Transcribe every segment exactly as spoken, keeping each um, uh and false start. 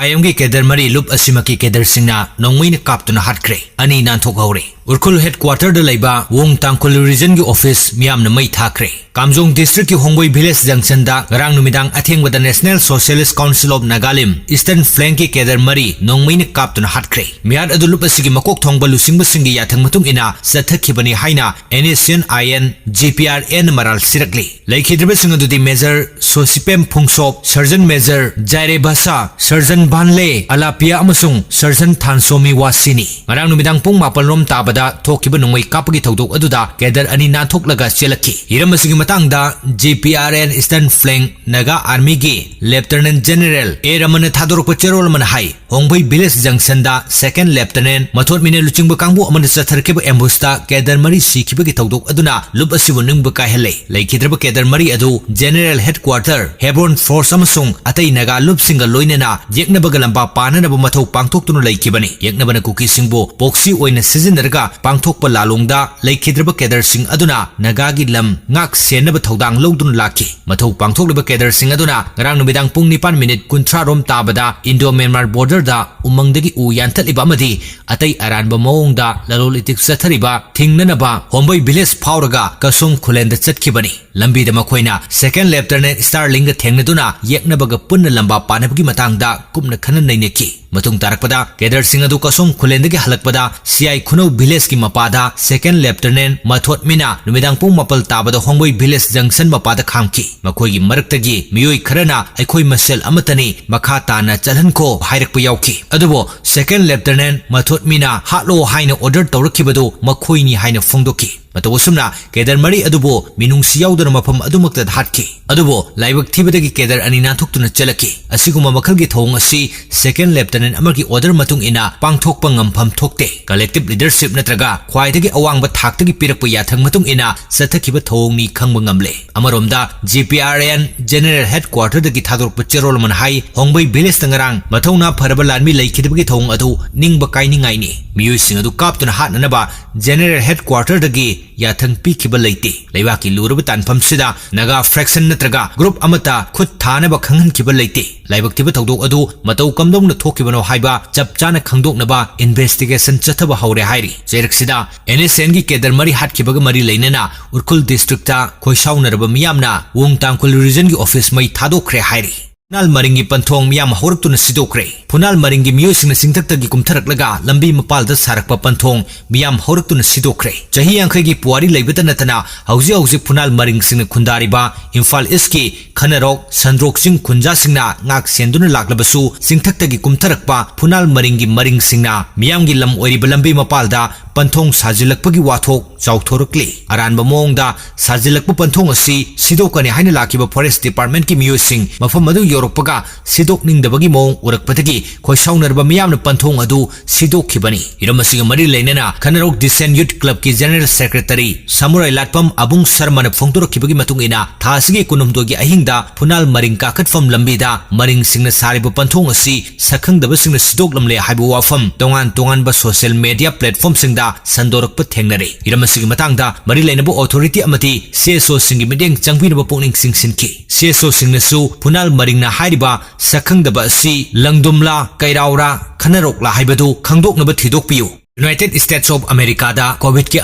ꯑꯥꯏ ꯑꯦꯝꯒꯤ cadre ꯃꯔꯤ ꯂꯨꯞ ꯑꯁꯤꯃꯛꯀꯤ cadreꯁꯤꯡꯅ ꯅꯣꯡꯃꯩꯅ ꯀꯥꯞꯇꯨꯅ ꯍꯥꯠꯈ꯭ꯔꯦ꯫ ꯑꯅꯤ ꯅꯥꯟꯊꯣꯛꯍꯧꯔꯦ꯫ ꯎꯔꯈꯨꯜ headquarterꯗ ꯂꯩꯕ ꯋꯣꯡ ꯇꯥꯡꯈꯨꯜ regionꯒꯤ office ꯃꯤꯌꯥꯝꯅ ꯃꯩ ꯊꯥꯈ꯭ꯔꯦ꯫ ꯀꯥꯝꯖꯣꯡ districtꯀꯤ ꯍꯣꯡꯕꯣꯏ village junctionꯗ ꯉꯔꯥꯡ ꯅꯨꯃꯤꯗꯥꯡ ꯑꯊꯦꯡꯕꯗ National Socialist Council of Nagalim Eastern Flankꯀꯤ cadre ꯃꯔꯤ ꯅꯣꯡꯃꯩꯅ ꯀꯥꯞꯇꯨꯅ ꯍꯥꯠꯈ꯭ꯔꯦ꯫ ꯃꯤꯍꯥꯠ ꯑꯗꯨ ꯂꯨꯞ ꯑꯁꯤꯒꯤ ꯃꯀꯣꯛ ꯊꯣꯡꯕ ꯂꯨꯆꯤꯡꯕꯁꯤꯡꯒꯤ ꯌꯥꯊꯪ ꯃꯇꯨꯡ ꯏꯟꯅ ꯆꯠꯊꯈꯤꯕꯅꯤ ꯍꯥꯏꯅ NSCN-IN GPRN ꯃꯔꯥꯜ ꯁꯤꯔꯛꯂꯤ꯫ ꯂꯩꯈꯤꯗ꯭ꯔꯕꯁꯤꯡ ꯑꯗꯨꯗꯤ Major ꯁꯣꯁꯤꯄꯦꯝ ꯐꯨꯡꯁꯣꯞ, Sergeant Major ꯖꯥꯏꯔꯦ ꯚꯁꯥ, Sergeant ꯚꯥꯟꯂꯦ ꯑꯂꯥꯄꯤꯌꯥ ꯑꯃꯁꯨꯡ Sergeant ꯊꯥꯟꯁꯣꯃꯤ ꯋꯥꯁꯤꯅꯤ꯫ ꯉꯔꯥꯡ ꯅꯨꯃꯤꯗꯥꯡ ꯄꯨꯡ ꯃꯥꯄꯜ ꯔꯣꯝ ꯇꯥꯕꯗ ꯊꯣꯛꯈꯤꯕ ꯅꯣꯡꯃꯩ ꯀꯥꯞꯄꯒꯤ ꯊꯧꯗꯣꯛ ꯑꯗꯨꯗ cadre ꯑꯅꯤ ꯅꯥꯟꯊꯣꯛꯂꯒ ꯆꯦꯜꯂꯛꯈꯤ꯫ ꯍꯤꯔꯝ ꯑꯁꯤꯒꯤ ꯃꯇꯥꯡꯗ GPRN Eastern Flank Naga Armyꯒꯤ Lieutenant General A ꯔꯃꯟꯅ ꯊꯥꯗꯣꯔꯛꯄ ꯆꯦꯔꯣꯜ ꯑꯃꯅ ꯍꯥꯏ, ꯍꯣꯡꯕꯩ village junctionꯗ Second Lieutenant ꯃꯊꯣꯠꯃꯤꯅ ꯂꯨꯆꯤꯡꯕ ꯀꯥꯡꯕꯨ ꯑꯃꯅ ꯆꯠꯊꯔꯛꯈꯤꯕ ambushꯇ cadre ꯃꯔꯤ ꯁꯤꯈꯤꯕꯒꯤ ꯊꯧꯗꯣꯛ ꯑꯗꯨꯅ ꯂꯨꯞ ꯑꯁꯤꯕꯨ ꯅꯤꯡꯕ ꯀꯥꯏꯍꯜꯂꯦ꯫ ꯂꯩꯈꯤꯗ꯭ꯔꯕ cadre ꯃꯔꯤ ꯑꯗꯨ General Headquarter, Hebron Force ꯑꯃꯁꯨꯡ ꯑꯇꯩ ꯅꯥꯒꯥ ꯂꯨꯞꯁꯤꯡꯒ ꯂꯣꯏꯅꯅ ꯌꯦꯛꯅꯕꯒ ꯂꯝꯕꯥ ꯄꯥꯅꯅꯕ ꯃꯊꯧ ꯄꯥꯡꯊꯣꯛꯇꯨꯅ ꯂꯩꯈꯤꯕꯅꯤ꯫ ꯌꯦꯛꯅꯕꯅ ꯀꯨꯀꯤꯁꯤꯡꯕꯨ proxy ꯑꯣꯏꯅ ꯁꯤꯖꯤꯟꯅꯔꯒ ꯄꯥꯡꯊꯣꯛꯄ ꯂꯥꯂꯣꯡꯗ ꯂꯩꯈꯤꯗ꯭ꯔꯕ cadreꯁꯤꯡ ꯑꯗꯨꯅ ꯅꯥꯒꯥꯒꯤ ꯂꯝ ꯉꯥꯛ ꯁꯦꯟꯅꯕ ꯊꯧꯗꯥꯡ ꯂꯧꯗꯨꯅ ꯂꯥꯛꯈꯤ꯫ ꯃꯊꯧ ꯄꯥꯡꯊꯣꯛꯂꯤꯕ cadreꯁꯤꯡ ꯑꯗꯨꯅ ꯉꯔꯥꯡ ꯅꯨꯃꯤꯗꯥꯡ ꯄꯨꯡ ꯅꯤꯄꯥꯟ ꯃꯤꯅꯤꯠ ꯀꯨꯟꯊ꯭ꯔꯥ ꯔꯣꯝ ꯇꯥꯕꯗ Indo-Myanmar borderꯗ ꯎꯃꯪꯗꯒꯤ ꯎ ꯌꯥꯟꯊꯠꯂꯤꯕ ꯑꯃꯗꯤ ꯑꯇꯩ ꯑꯔꯥꯟꯕ ꯃꯑꯣꯡꯗ ꯂꯂꯣꯟ ꯏꯇꯤꯛ ꯆꯠꯊꯔꯤꯕ ꯊꯤꯡꯅꯅꯕ ꯍꯣꯝꯕꯩ village ꯐꯥꯎꯔꯒ ꯀꯁꯣꯡ ꯈꯨꯂꯦꯟꯗ ꯆꯠꯈꯤꯕꯅꯤ꯫ ꯂꯝꯕꯤꯗ ꯃꯈꯣꯏꯅ Second Lieutenant Starlingꯒ ꯊꯦꯡꯅꯗꯨꯅ ꯌꯦꯛꯅꯕꯒ ꯄꯨꯟꯅ ꯂꯝꯕꯥ ꯄꯥꯅꯕꯒꯤ ꯃꯇꯥꯡꯗ ꯀꯨꯞꯅ ꯈꯟꯅ ꯅꯩꯅꯈꯤ꯫ ꯃꯇꯨꯡ ꯇꯥꯔꯛꯄꯗ cadreꯁꯤꯡ ꯑꯗꯨ ꯀꯁꯣꯡ ꯈꯨꯂꯦꯟꯗꯒꯤ ꯍꯜꯂꯛꯄꯗ ꯁꯤꯌꯥꯏ ꯈꯨꯅꯧ villageꯀꯤ ꯃꯄꯥꯗ Second Lieutenant ꯃꯊꯣꯠꯃꯤꯅ ꯅꯨꯃꯤꯗꯥꯡ ꯄꯨꯡ ꯃꯥꯄꯜ ꯇꯥꯕꯗ ꯍꯣꯡꯕꯩ village junction ꯃꯄꯥꯗ ꯈꯥꯝꯈꯤ꯫ ꯃꯈꯣꯏꯒꯤ ꯃꯔꯛꯇꯒꯤ ꯃꯤꯑꯣꯏ ꯈꯔꯅ "ꯑꯩꯈꯣꯏ ꯃꯁꯦꯜ ꯑꯃꯠꯇꯅꯤ, ꯃꯈꯥ ꯇꯥꯅ ꯆꯠꯍꯟꯈꯣ" ꯍꯥꯏꯔꯛꯄ ꯌꯥꯎꯈꯤ꯫ ꯑꯗꯨꯕꯨ Second Lieutenant ꯃꯊꯣꯠꯃꯤꯅ "ꯍꯥꯠꯂꯣ" ꯍꯥꯏꯅ order ꯇꯧꯔꯛꯈꯤꯕꯗꯨ ꯃꯈꯣꯏꯅꯤ ꯍꯥꯏꯅ ꯐꯣꯡꯗꯣꯛꯈꯤ꯫ ꯃꯇꯧ ꯑꯁꯨꯝꯅ cadre ꯃꯔꯤ ꯑꯗꯨꯕꯨ ꯃꯤꯅꯨꯡꯁꯤ ꯌꯥꯎꯗꯅ ꯃꯐꯝ ꯑꯗꯨꯃꯛꯇꯗ ꯍꯥꯠꯈꯤ꯫ ꯑꯗꯨꯕꯨ ꯂꯥꯏꯕꯛ ꯊꯤꯕꯗꯒꯤ cadre ꯑꯅꯤ ꯅꯥꯟꯊꯣꯛꯇꯨꯅ ꯆꯦꯜꯂꯛꯈꯤ꯫ ꯑꯁꯤꯒꯨꯝꯕ ꯃꯈꯜꯒꯤ ꯊꯧꯑꯣꯡ ꯑꯁꯤ Second Lieutenant ꯑꯃꯒꯤ order ꯃꯇꯨꯡ ꯏꯟꯅ ꯄꯥꯡꯊꯣꯛꯄ ꯉꯝꯐꯝ ꯊꯣꯛꯇꯦ꯫ Collective leadership ꯅꯠꯇ꯭ꯔꯒ ꯈ꯭ꯋꯥꯏꯗꯒꯤ ꯑꯋꯥꯡꯕ ꯊꯥꯛꯇꯒꯤ ꯄꯤꯔꯛꯄ ꯌꯥꯊꯪ ꯃꯇꯨꯡ ꯏꯟꯅ ꯆꯠꯊꯈꯤꯕ ꯊꯧꯑꯣꯡꯅꯤ ꯈꯪꯕ ꯉꯝꯂꯦ꯫ ꯑꯃꯔꯣꯝꯗ GPRN General Headquarterꯗꯒꯤ ꯊꯥꯗꯣꯔꯛꯄ ꯆꯦꯔꯣꯜ ꯑꯃꯅ ꯍꯥꯏ, ꯍꯣꯡꯕꯩ villageꯇ ꯉꯔꯥꯡ ꯃꯊꯧꯅꯥ ꯐꯔꯕ ꯂꯥꯟꯃꯤ ꯂꯩꯈꯤꯗꯕꯒꯤ ꯊꯧꯑꯣꯡ ꯑꯗꯨ ꯅꯤꯡꯕ ꯀꯥꯏꯅꯤꯡꯉꯥꯏꯅꯤ꯫ ꯃꯤꯑꯣꯏꯁꯤꯡ ꯑꯗꯨ ꯀꯥꯞꯇꯨꯅ ꯍꯥꯠꯅꯅꯕ General Headquarter ꯗꯒꯤ ꯌꯥꯊꯪ ꯄꯤꯈꯤꯕ ꯂꯩꯇꯦ꯫ ꯂꯩꯕꯥꯛꯀꯤ ꯂꯨꯔꯕ ꯇꯥꯟꯐꯝꯁꯤꯗ Naga faction ꯅꯠꯇ꯭ꯔꯒ group ꯑꯃꯠꯇ ꯈꯨꯠ ꯊꯥꯅꯕ ꯈꯪꯍꯟꯈꯤꯕ ꯂꯩꯇꯦ꯫ ꯂꯥꯏꯕꯛ ꯊꯤꯕ ꯊꯧꯗꯣꯛ ꯑꯗꯨ ꯃꯇꯧ ꯀꯝꯗꯧꯅ ꯊꯣꯛꯈꯤꯕꯅꯣ ꯍꯥꯏꯕ ꯆꯞ ꯆꯥꯅ ꯈꯪꯗꯣꯛꯅꯕ investigation ꯆꯠꯊꯕ ꯍꯧꯔꯦ ꯍꯥꯏꯔꯤ꯫ ꯆꯩꯔꯛꯁꯤꯗ N S N ꯒꯤ cadre ꯃꯔꯤ ꯍꯥꯠꯈꯤꯕꯒ ꯃꯔꯤ ꯂꯩꯅꯅ ꯎꯈ꯭ꯔꯨꯜ district ꯇ ꯈꯣꯏꯁꯥꯎꯅꯔꯕ ꯃꯤꯌꯥꯝꯅ ꯋꯨꯡ ꯇꯥꯡꯈꯨꯜ region ꯒꯤ office ꯃꯩ ꯊꯥꯗꯣꯛꯈ꯭ꯔꯦ ꯍꯥꯏꯔꯤ꯫ ꯐꯨꯅꯥꯜ ꯃꯔꯤꯡꯒꯤ ꯄꯟꯊꯣꯡ ꯃꯤꯌꯥꯝ ꯍꯧꯔꯛꯇꯨꯅ ꯁꯤꯗꯣꯛꯈ꯭ꯔꯦ꯫ ꯐꯨꯅꯥꯜ ꯃꯔꯤꯡꯒꯤ ꯃꯤꯑꯣꯏꯁꯤꯡꯅ ꯆꯤꯡꯊꯛꯇꯒꯤ ꯀꯨꯝꯊꯔꯛꯂꯒ ꯂꯝꯕꯤ ꯃꯄꯥꯜꯗ ꯁꯥꯔꯛꯄ ꯄꯟꯊꯣꯡ ꯃꯤꯌꯥꯝ ꯍꯧꯔꯛꯇꯨꯅ ꯁꯤꯗꯣꯛꯈ꯭ꯔꯦ꯫ ꯆꯍꯤ ꯌꯥꯡꯈꯩꯒꯤ ꯄꯨꯋꯥꯔꯤ ꯂꯩꯕꯇ ꯅꯠꯇꯅ ꯍꯧꯖꯤꯛ ꯍꯧꯖꯤꯛ ꯐꯨꯅꯥꯜ ꯃꯔꯤꯡꯁꯤꯡꯅ ꯈꯨꯟꯗꯥꯔꯤꯕ ꯏꯝꯐꯥꯜ East ꯀꯤ ꯈꯅꯔꯣꯛ, ꯁꯟꯗ꯭ꯔꯣꯛ ꯆꯤꯡ ꯈꯨꯟꯖꯥꯁꯤꯡꯅ ꯉꯥꯛ ꯁꯦꯟꯗꯨꯅ ꯂꯥꯛꯂꯕꯁꯨ, ꯆꯤꯡꯊꯛꯇꯒꯤ ꯀꯨꯝꯊꯔꯛꯄ ꯐꯨꯅꯥꯜ ꯃꯔꯤꯡꯒꯤ ꯃꯔꯤꯡꯁꯤꯡꯅ ꯃꯤꯌꯥꯝꯒꯤ ꯂꯝ ꯑꯣꯏꯔꯤꯕ ꯂꯝꯕꯤ ꯃꯄꯥꯜꯗ ꯄꯟꯊꯣꯡ ꯁꯥꯖꯤꯜꯂꯛꯄꯒꯤ ꯋꯥꯊꯣꯛ ꯆꯥꯎꯊꯣꯔꯛꯂꯤ꯫ ꯑꯔꯥꯟꯕ ꯃꯑꯣꯡꯗ ꯁꯥꯖꯤꯜꯂꯛꯄ ꯄꯟꯊꯣꯡ ꯑꯁꯤ ꯁꯤꯗꯣꯛꯀꯅꯤ ꯍꯥꯏꯅ ꯂꯥꯛꯈꯤꯕ forest department ꯀꯤ ꯃꯤꯑꯣꯏꯁꯤꯡ ꯃꯐꯝ ꯑꯗꯨ ꯌꯧꯔꯛꯄꯒ ꯁꯤꯗꯣꯛꯅꯤꯡꯗꯕꯒꯤ ꯃꯑꯣꯡ ꯎꯔꯛꯄꯗꯒꯤ ꯈꯣꯏꯁꯥꯎꯅꯔꯕ ꯃꯤꯌꯥꯝꯅ ꯄꯟꯊꯣꯡ ꯑꯗꯨ ꯁꯤꯗꯣꯛꯈꯤꯕꯅꯤ꯫ ꯍꯤꯔꯝ ꯑꯁꯤꯒ ꯃꯔꯤ ꯂꯩꯅꯅ ꯈꯅꯔꯣꯛ Dissent Youth Club ꯀꯤ General Secretary ꯁꯃꯨꯔꯥꯏ ꯂꯥꯠꯄꯝ ꯑꯕꯨꯡ ꯁꯔꯃꯅ ꯐꯣꯡꯗꯣꯔꯛꯈꯤꯕꯒꯤ ꯃꯇꯨꯡ ꯏꯟꯅ, ꯊꯥ ꯑꯁꯤꯒꯤ ꯀꯨꯟꯍꯨꯝꯗꯣꯏꯒꯤ ꯑꯍꯤꯡꯗ ꯐꯨꯅꯥꯜ ꯃꯔꯤꯡ ꯀꯥꯈꯠꯐꯝ ꯂꯝꯕꯤꯗ ꯃꯔꯤꯡꯁꯤꯡꯅ ꯁꯥꯔꯤꯕ ꯄꯟꯊꯣꯡ ꯑꯁꯤ ꯁꯛꯈꯪꯗꯕꯁꯤꯡꯅ ꯁꯤꯗꯣꯛꯂꯝꯂꯦ ꯍꯥꯏꯕ ꯋꯥꯐꯝ ꯇꯣꯉꯥꯟ ꯇꯣꯉꯥꯟꯕ social media platform ꯁꯤꯡꯗ ꯁꯟꯗꯣꯔꯛꯄ ꯊꯦꯡꯅꯔꯦ꯫ ꯍꯤꯔꯝ ꯑꯁꯤꯒꯤ ꯃꯇꯥꯡꯗ ꯃꯔꯤ ꯂꯩꯅꯕ authority ꯑꯃꯗꯤ C S O ꯁꯤꯡꯒꯤ ꯃꯤꯠꯌꯦꯡ ꯆꯪꯕꯤꯅꯕ ꯄꯨꯛꯅꯤꯡ ꯆꯤꯡꯁꯤꯟꯈꯤ꯫ C S O ꯁꯤꯡꯅꯁꯨ ꯐꯨꯅꯥꯜ ꯃꯔꯤꯡꯅ ꯍꯥꯏꯔꯤꯕ ꯁꯛꯈꯪꯗꯕ ꯑꯁꯤ ꯂꯪꯗꯨꯝꯂꯥ, ꯀꯩꯔꯥꯎꯔꯥ, ꯈꯅꯔꯣꯛꯂꯥ ꯍꯥꯏꯕꯗꯨ ꯈꯪꯗꯣꯛꯅꯕ ꯊꯤꯗꯣꯛꯄꯤꯌꯨ꯫ United States of America the COVID ꯀꯤ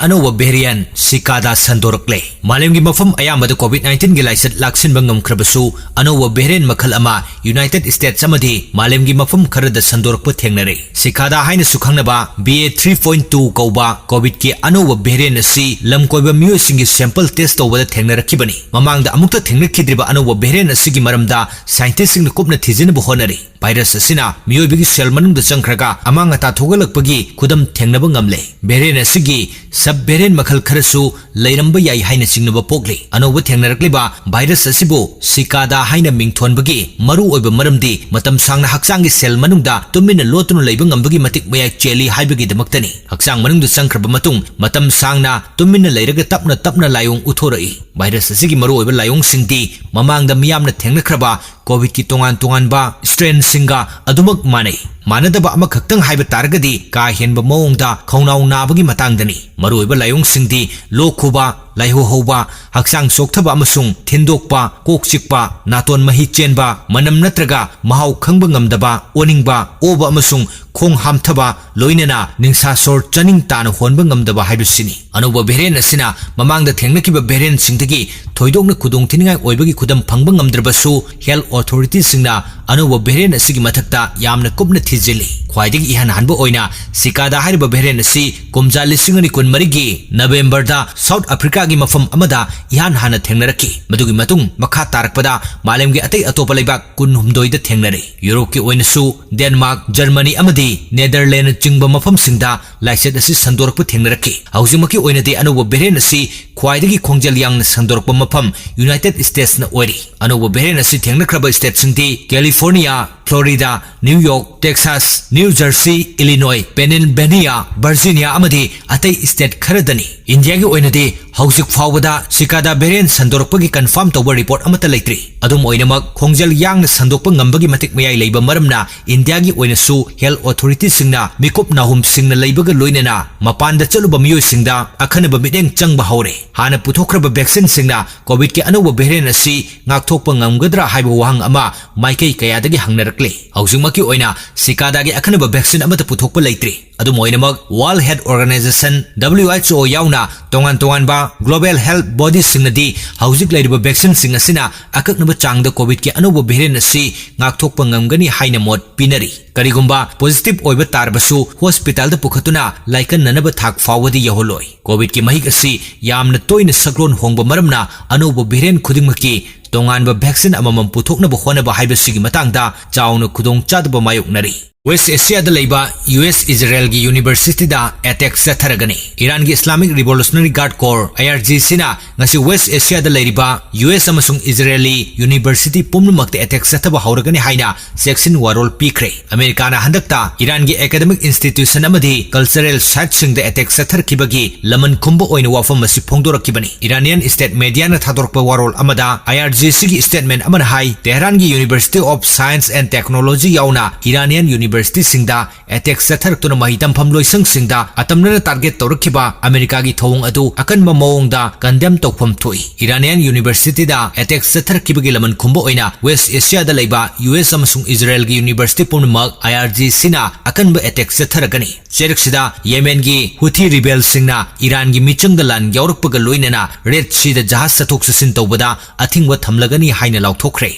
ꯑꯅꯧꯕ variant Cicada ꯁꯟꯗꯣꯔꯛꯂꯦ꯫ ꯃꯥꯂꯦꯝꯒꯤ ꯃꯐꯝ ꯑꯌꯥꯝꯕꯗ COVID nineteen ꯒꯤ ꯂꯥꯏꯆꯠ ꯂꯥꯛꯁꯤꯟꯕ ꯉꯝꯈ꯭ꯔꯕꯁꯨ, ꯑꯅꯧꯕ variant ꯃꯈꯜ ꯑꯃ United States ꯑꯃꯗꯤ ꯃꯥꯂꯦꯝꯒꯤ ꯃꯐꯝ ꯈꯔꯗ ꯁꯟꯗꯣꯔꯛꯄ ꯊꯦꯡꯅꯔꯦ꯫ Cicada ꯍꯥꯏꯅꯁꯨ ꯈꯪꯅꯕ B A three point two ꯀꯧꯕ COVID ꯀꯤ ꯑꯅꯧꯕ variant ꯑꯁꯤ ꯂꯝꯀꯣꯏꯕ ꯃꯤꯑꯣꯏꯁꯤꯡꯒꯤ sample test ꯇꯧꯕꯗ ꯊꯦꯡꯅꯔꯛꯈꯤꯕꯅꯤ꯫ ꯃꯃꯥꯡꯗ ꯑꯃꯨꯛꯇ ꯊꯦꯡꯅꯈꯤꯗ꯭ꯔꯤꯕ ꯑꯅꯧꯕ variant ꯑꯁꯤꯒꯤ ꯃꯔꯝꯗ scientist ꯁꯤꯡꯅ ꯀꯨꯞꯅ ꯊꯤꯖꯤꯟꯅꯕ ꯍꯣꯠꯅꯔꯤ꯫ Virus ꯑꯁꯤꯅ ꯃꯤꯑꯣꯏꯕꯒꯤ cell ꯃꯅꯨꯡꯗ ꯆꯪꯈ꯭ꯔꯒ ꯑꯃꯥꯡ ꯑꯇꯥ ꯊꯣꯛꯍꯜꯂꯛꯄꯒꯤ ꯈꯨꯗꯝ ꯊꯦꯡꯅꯕ ꯉꯝꯂꯦ꯫ Variant ꯑꯁꯤꯒꯤ sub variant ꯃꯈꯜ ꯈꯔꯁꯨ ꯂꯩꯔꯝꯕ ꯌꯥꯏ ꯍꯥꯏꯅ ꯆꯤꯡꯅꯕ ꯄꯣꯛꯂꯤ꯫ ꯑꯅꯧꯕ ꯊꯦꯡꯅꯔꯛꯂꯤꯕ virus ꯑꯁꯤꯕꯨ Cicada ꯍꯥꯏꯅ ꯃꯤꯡꯊꯣꯟꯕꯒꯤ ꯃꯔꯨ ꯑꯣꯏꯕ ꯃꯔꯝꯗꯤ ꯃꯇꯝ ꯁꯥꯡꯅ ꯍꯛꯆꯥꯡꯒꯤ cell ꯃꯅꯨꯡꯗ ꯇꯨꯃꯤꯟꯅ ꯂꯣꯠꯇꯨꯅ ꯂꯩꯕ ꯉꯝꯕꯒꯤ ꯃꯇꯤꯛ ꯃꯌꯥꯏ ꯆꯦꯜꯂꯤ ꯍꯥꯏꯕꯒꯤꯗꯃꯛꯇꯅꯤ꯫ ꯍꯛꯆꯥꯡ ꯃꯅꯨꯡꯗ ꯆꯪꯈ꯭ꯔꯕ ꯃꯇꯨꯡ ꯃꯇꯝ ꯁꯥꯡꯅ ꯇꯨꯃꯤꯟꯅ ꯂꯩꯔꯒ ꯇꯞꯅ ꯇꯞꯅ ꯂꯥꯏꯑꯣꯡ ꯎꯠꯊꯣꯔꯛꯏ꯫ Virus ꯑꯁꯤꯒꯤ ꯃꯔꯨ ꯑꯣꯏꯕ ꯂꯥꯏꯑꯣꯡꯁꯤꯡꯗꯤ ꯃꯃꯥꯡꯗ ꯃꯤꯌꯥꯝꯅ ꯊꯦꯡꯅꯈ꯭ꯔꯕ ꯀꯣꯚꯤꯗꯀꯤ ꯇꯣꯉꯥꯟ ꯇꯣꯉꯥꯟꯕ ꯁ꯭ꯇ꯭ꯔꯦꯟꯁꯤꯡꯒ ꯑꯗꯨꯃꯛ ꯃꯥꯟꯅꯩ꯫ ꯃꯥꯟꯅꯗꯕ ꯑꯃꯈꯛꯇꯪ ꯍꯥꯏꯕ ꯇꯥꯔꯒꯗꯤ ꯀꯥ ꯍꯦꯟꯕ ꯃꯑꯣꯡꯗ ꯈꯧꯅꯥꯎ ꯅꯥꯕꯒꯤ ꯃꯇꯥꯡꯗꯅꯤ꯫ ꯃꯔꯨꯑꯣꯏꯕ ꯂꯥꯏꯑꯣꯡꯁꯤꯡꯗꯤ ꯂꯣꯛ ꯈꯨꯕ, ꯂꯥꯏꯍꯧ ꯍꯧꯕ, ꯍꯛꯆꯥꯡ ꯆꯣꯛꯊꯕ ꯑꯃꯁꯨꯡ ꯊꯤꯟꯗꯣꯛꯄ, ꯀꯣꯛ ꯆꯤꯛꯄ, ꯅꯥꯇꯣꯟ ꯃꯍꯤ ꯆꯦꯟꯕ, ꯃꯅꯝ ꯅꯠꯇ꯭ꯔꯒ ꯃꯍꯥꯎ ꯈꯪꯕ ꯉꯝꯗꯕ, ꯑꯣꯅꯤꯡꯕ, ꯑꯣꯕ ꯑꯃꯁꯨꯡ ꯈꯣꯡ ꯍꯥꯝꯊꯕ, ꯂꯣꯏꯅꯅ ꯅꯤꯡꯁꯥ ꯁꯣꯔ ꯆꯥꯅꯤꯡ ꯇꯥꯅ ꯍꯣꯟꯕ ꯉꯝꯗꯕ ꯍꯥꯏꯕꯁꯤꯅꯤ꯫ ꯑꯅꯧꯕ ꯚꯦꯔꯤꯌꯦꯟ ꯑꯁꯤꯅ ꯃꯃꯥꯡꯗ ꯊꯦꯡꯅꯈꯤꯕ ꯚꯦꯔꯤꯌꯦꯟꯁꯤꯡꯗꯒꯤ ꯊꯣꯏꯗꯣꯛꯅ ꯈꯨꯗꯣꯡꯊꯤꯅꯤꯡꯉꯥꯏ ꯑꯣꯏꯕꯒꯤ ꯈꯨꯗꯝ ꯐꯪꯕ ꯉꯝꯗ꯭ꯔꯕꯁꯨ, ꯍꯦꯜꯊ ꯑꯣꯊꯣꯔꯤꯇꯤꯁꯤꯡꯅ ꯑꯅꯧꯕ ꯚꯦꯔꯤꯌꯦꯟ ꯑꯁꯤꯒꯤ ꯃꯊꯛꯇ ꯌꯥꯝꯅ ꯀꯨꯞꯅ ꯊꯤꯖꯤꯜꯂꯤ꯫ ꯈ꯭ꯋꯥꯏꯗꯒꯤ ꯏꯍꯥꯟ ꯍꯥꯟꯕ ꯑꯣꯏꯅ ꯁꯤꯀꯥꯗꯥ ꯍꯥꯏꯔꯤꯕ ꯚꯦꯔꯤꯌꯦꯟ ꯑꯁꯤ ꯀꯨꯝꯖꯥ ꯂꯤꯁꯤꯡ ꯑꯅꯤ ꯀꯨꯟꯃꯔꯤꯒꯤ ꯅꯕꯦꯝꯕꯔꯗ ꯁꯥꯎꯊ ꯑꯐ꯭ꯔꯤꯀꯥꯒꯤ ꯃꯐꯝ ꯑꯃꯗ ꯏꯍꯥꯟ ꯍꯥꯟꯅ ꯊꯦꯡꯅꯔꯛꯈꯤ꯫ ꯃꯗꯨꯒꯤ ꯃꯇꯨꯡ ꯃꯈꯥ ꯇꯥꯔꯛꯄꯗ ꯃꯥꯂꯦꯝꯒꯤ ꯑꯇꯩ ꯑꯇꯣꯞꯄ ꯂꯩꯕꯥꯛ ꯀꯨꯟꯍꯨꯝꯗꯣꯏꯗ ꯊꯦꯡꯅꯔꯦ꯫ ꯌꯨꯔꯣꯞꯀꯤ ꯑꯣꯏꯅꯁꯨ ꯗꯦꯟꯃꯥꯔꯛ, ꯖꯔꯃꯅꯤ ꯑꯃꯗꯤ ꯅꯦꯗꯔꯂꯦꯟꯗ ꯆꯤꯡꯕ ꯃꯐꯝꯁꯤꯡꯗ ꯂꯥꯏꯆꯠ ꯑꯁꯤ ꯁꯟꯗꯣꯔꯛꯄ ꯊꯦꯡꯅꯔꯛꯈꯤ꯫ ꯍꯧꯖꯤꯛꯃꯛꯀꯤ ꯑꯣꯏꯅꯗꯤ ꯑꯅꯧꯕ ꯚꯦꯔꯤꯌꯦꯟ ꯑꯁꯤ ꯈ꯭ꯋꯥꯏꯗꯒꯤ ꯈꯣꯡꯖꯦꯜ ꯌꯥꯡꯅ ꯁꯟꯗꯣꯔꯛꯄ ꯃꯐꯝ ꯌꯨꯅꯥꯏꯇꯦꯗ ꯁ꯭ꯇꯦꯠꯁꯅ ꯑꯣꯏꯔꯤ꯫ ꯑꯅꯧꯕ ꯚꯦꯔꯤꯌꯦꯟ ꯑꯁꯤ ꯊꯦꯡꯅꯈ꯭ꯔꯕ ꯁ꯭ꯇꯦꯠꯁꯤꯡꯗꯤ California, Florida, New York, Texas, New Jersey, Illinois, Pennsylvania, Virginia ꯑꯃꯗꯤ ꯑꯇꯩ ꯁ꯭ꯇꯦꯠ ꯈꯔꯗꯅꯤ꯫ ꯏꯟꯗꯤꯌꯥꯒꯤ ꯑꯣꯏꯅꯗꯤ ꯍꯧꯖꯤꯛ ꯐꯥꯎꯕꯗ ꯁꯤꯀꯥꯗꯥ ꯚꯦꯔꯤꯌꯦꯟ ꯁꯟꯗꯣꯔꯛꯄꯒꯤ ꯀꯟꯐꯥꯔꯝ ꯇꯧꯕ ꯔꯤꯄꯣꯔꯠ ꯑꯃꯠꯇ ꯂꯩꯇ꯭ꯔꯤ꯫ ꯑꯗꯨꯝ ꯑꯣꯏꯅꯃꯛ, ꯈꯣꯡꯖꯦꯜ ꯌꯥꯡꯅ ꯁꯟꯗꯣꯛꯄ ꯉꯝꯕꯒꯤ ꯃꯇꯤꯛ ꯃꯌꯥꯏ ꯂꯩꯕ ꯃꯔꯝꯅ ꯏꯟꯗꯤꯌꯥꯒꯤ ꯑꯣꯏꯅꯁꯨ ꯍꯦꯜꯊ ꯑꯣꯊꯣꯔꯤꯇꯤꯁꯤꯡꯅ ꯃꯤꯀꯨꯞ ꯅꯥꯍꯨꯝꯁꯤꯡꯅ ꯂꯩꯕꯒ ꯂꯣꯏꯅꯅ ꯃꯄꯥꯟꯗ ꯆꯠꯂꯨꯕ ꯃꯤꯑꯣꯏꯁꯤꯡꯗ ꯑꯈꯟꯅꯕ ꯃꯤꯠꯌꯦꯡ ꯆꯪꯕ ꯍꯧꯔꯦ꯫ ꯍꯥꯟꯅ ꯄꯨꯊꯣꯛꯈ꯭ꯔꯕ ꯚꯦꯛꯁꯤꯟꯁꯤꯡꯅ ꯀꯣꯚꯤꯗꯀꯤ ꯑꯅꯧꯕ ꯚꯦꯔꯤꯌꯦꯟ ꯑꯁꯤ ꯉꯥꯛꯊꯣꯛꯄ ꯉꯝꯒꯗ꯭ꯔꯥ ꯍꯥꯏꯕ ꯋꯥꯍꯪ ꯑꯃ ꯃꯥꯏꯀꯩ ꯀꯌꯥꯗꯒꯤ ꯍꯪꯅꯔꯛꯂꯤ꯫ ꯍꯧꯖꯤꯛꯃꯛꯀꯤ ꯑꯣꯏꯅ ꯁꯤꯀꯥꯗꯥꯒꯤ ꯑꯈꯟꯅꯕ ꯚꯦꯛꯁꯤꯟ ꯑꯃꯠꯇ ꯄꯨꯊꯣꯛꯄ ꯂꯩꯇ꯭ꯔꯤ꯫ ꯑꯗꯨꯝ ꯑꯣꯏꯅꯃꯛ, world health organisation, W H O, ꯌꯥꯎꯅ ꯇꯣꯉꯥꯟ ꯇꯣꯉꯥꯟꯕ ꯒ꯭ꯂꯣꯕꯦꯜ ꯍꯦꯜꯊ ꯕꯣꯗꯤꯁꯤꯡꯅꯗꯤ ꯍꯧꯖꯤꯛ ꯂꯩꯔꯤꯕ ꯚꯦꯛꯁꯤꯟꯁꯤꯡ ꯑꯁꯤꯅ ꯑꯀꯛꯅꯕ ꯆꯥꯡꯗ ꯀꯣꯚꯤꯗꯀꯤ ꯑꯅꯧꯕ ꯚꯦꯔꯤꯌꯦꯟ ꯑꯁꯤ ꯉꯥꯛꯊꯣꯛꯄ ꯉꯝꯒꯅꯤ ꯍꯥꯏꯅ ꯃꯣꯠ ꯄꯤꯅꯔꯤ꯫ ꯀꯔꯤꯒꯨꯝꯕ ꯄꯣꯖꯤꯇꯤꯚ ꯑꯣꯏꯕ ꯇꯥꯔꯕꯁꯨ, ꯍꯣꯁꯄꯤꯇꯥꯜꯗ ꯄꯨꯈꯠꯇꯨꯅ ꯂꯥꯏꯀꯠꯅꯅꯕ ꯊꯥꯛ ꯐꯥꯎꯕꯗꯤ ꯌꯧꯍꯜꯂꯣꯏ꯫ ꯀꯣꯚꯤꯗꯀꯤ ꯃꯍꯤꯛ ꯑꯁꯤ ꯌꯥꯝꯅ ꯇꯣꯏꯅ ꯁꯛꯂꯣꯟ ꯍꯣꯡꯕ ꯃꯔꯝꯅ, ꯑꯅꯧꯕ ꯚꯦꯔꯤꯌꯦꯟ ꯈꯨꯗꯤꯡꯃꯛꯀꯤ ꯇꯣꯉꯥꯟꯕ ꯚꯦꯛꯁꯤꯟ ꯑꯃꯃꯝ ꯄꯨꯊꯣꯛꯅꯕ ꯍꯣꯠꯅꯕ ꯍꯥꯏꯕꯁꯤꯒꯤ ꯃꯇꯥꯡꯗ ꯆꯥꯎꯅ ꯈꯨꯗꯣꯡꯆꯥꯗꯕ ꯃꯥꯌꯣꯛꯅꯔꯤ꯫ ꯋꯦꯁ ꯑꯦꯁꯤꯌꯥꯗ ꯂꯩꯕ ꯌꯨ ꯑꯦꯁ ꯏꯖꯔꯦꯜꯒꯤ ꯌꯨꯅꯤꯚꯔꯁꯤꯇꯤꯗ ꯑꯦꯇꯦꯛ ꯆꯠꯊꯔꯒꯅꯤ꯫ ꯏꯔꯥꯟꯒꯤ ꯏꯁꯂꯥꯃꯤꯛ ꯔꯤꯚꯣꯂꯨꯁꯅꯔꯤ ꯒꯥꯔꯗ ꯀꯣꯔ, ꯑꯥꯏ ꯑꯥꯔ ꯖꯤ ꯁꯤꯅ ꯉꯁꯤ ꯋꯦꯁ ꯑꯦꯁꯤꯌꯥꯗ ꯂꯩꯔꯤꯕ ꯌꯨ ꯑꯦꯁ ꯑꯃꯁꯨꯡ ꯏꯖꯔꯦꯂꯤ ꯌꯨꯅꯤꯚꯔꯁꯤꯇꯤ ꯄꯨꯝꯅꯃꯛꯇ ꯑꯦꯇꯦꯛ ꯆꯠꯊꯕ ꯍꯧꯔꯒꯅꯤ ꯍꯥꯏꯅ ꯆꯦꯛꯁꯤꯟ ꯋꯥꯔꯣꯜ ꯄꯤꯈ꯭ꯔꯦ꯫ ꯑꯃꯦꯔꯤꯀꯥꯅ ꯍꯟꯗꯛꯇ ꯏꯔꯥꯟꯒꯤ ꯑꯦꯀꯥꯗꯃꯤꯛ ꯏꯟꯁꯇꯤꯇ꯭ꯌꯨꯁꯟ ꯑꯃꯗꯤ ꯀꯜꯆꯔꯦꯜ ꯁꯥꯏꯠꯁꯤꯡꯗ ꯑꯦꯇꯦꯛ ꯆꯠꯊꯔꯛꯈꯤꯕꯒꯤ ꯂꯃꯟ ꯈꯨꯝꯕ ꯑꯣꯏꯅ ꯋꯥꯐꯝ ꯑꯁꯤ ꯐꯣꯡꯗꯣꯔꯛꯈꯤꯕꯅꯤ꯫ ꯏꯔꯥꯅꯤꯌꯟ ꯁ꯭ꯇꯦꯠ ꯃꯦꯗꯤꯌꯥꯅ ꯊꯥꯗꯣꯔꯛꯄ ꯋꯥꯔꯣꯜ ꯑꯃꯗ, ꯑꯥꯏ ꯑꯥꯔ ꯖꯤ ꯁꯤꯒꯤ statement ꯑꯃꯅ ꯍꯥꯏ, ꯇꯦꯍꯔꯥꯟꯒꯤ University of Science and Technology ꯌꯥꯎꯅ Iranian universityꯁꯤꯡꯗ attack ꯆꯠꯊꯔꯛꯇꯨꯅ ꯃꯍꯩ ꯇꯝꯐꯝ ꯂꯣꯏꯁꯪꯁꯤꯡꯗ ꯑꯇꯝꯅꯅ target ꯇꯧꯔꯛꯈꯤꯕ ꯑꯃꯦꯔꯤꯀꯥꯒꯤ ꯊꯧꯑꯣꯡ ꯑꯗꯨ ꯑꯀꯟꯕ ꯃꯑꯣꯡꯗ condemn ꯇꯧꯐꯝ ꯊꯣꯛꯏ꯫ Iranian universityꯗ attack ꯆꯠꯊꯔꯛꯈꯤꯕꯒꯤ ꯂꯃꯟ ꯈꯨꯝꯕ ꯑꯣꯏꯅ West Asiaꯗ ꯂꯩꯕ U S ꯑꯃꯁꯨꯡ Israelꯒꯤ university ꯄꯨꯝꯅꯃꯛ I R G Cꯅ ꯑꯀꯟꯕ attack ꯆꯠꯊꯔꯛꯀꯅꯤ꯫ ꯆꯩꯔꯛꯁꯤꯗ ꯌꯦꯃꯦꯟꯒꯤ ꯍꯨꯊꯤ rebelꯁꯤꯡꯅ ꯏꯔꯥꯟꯒꯤ ꯃꯤꯆꯪꯗ ꯂꯥꯟ ꯌꯥꯎꯔꯛꯄꯒ ꯂꯣꯏꯅꯅ Red Seaꯗ ꯖꯍꯥꯖ ꯆꯠꯊꯣꯛ ꯆꯠꯁꯤꯟ ꯇꯧꯕꯗ ꯑꯊꯤꯡꯕ ꯊꯝꯂꯒꯅꯤ ꯍꯥꯏꯅ ꯂꯥꯎꯊꯣꯛꯈ꯭ꯔꯦ꯫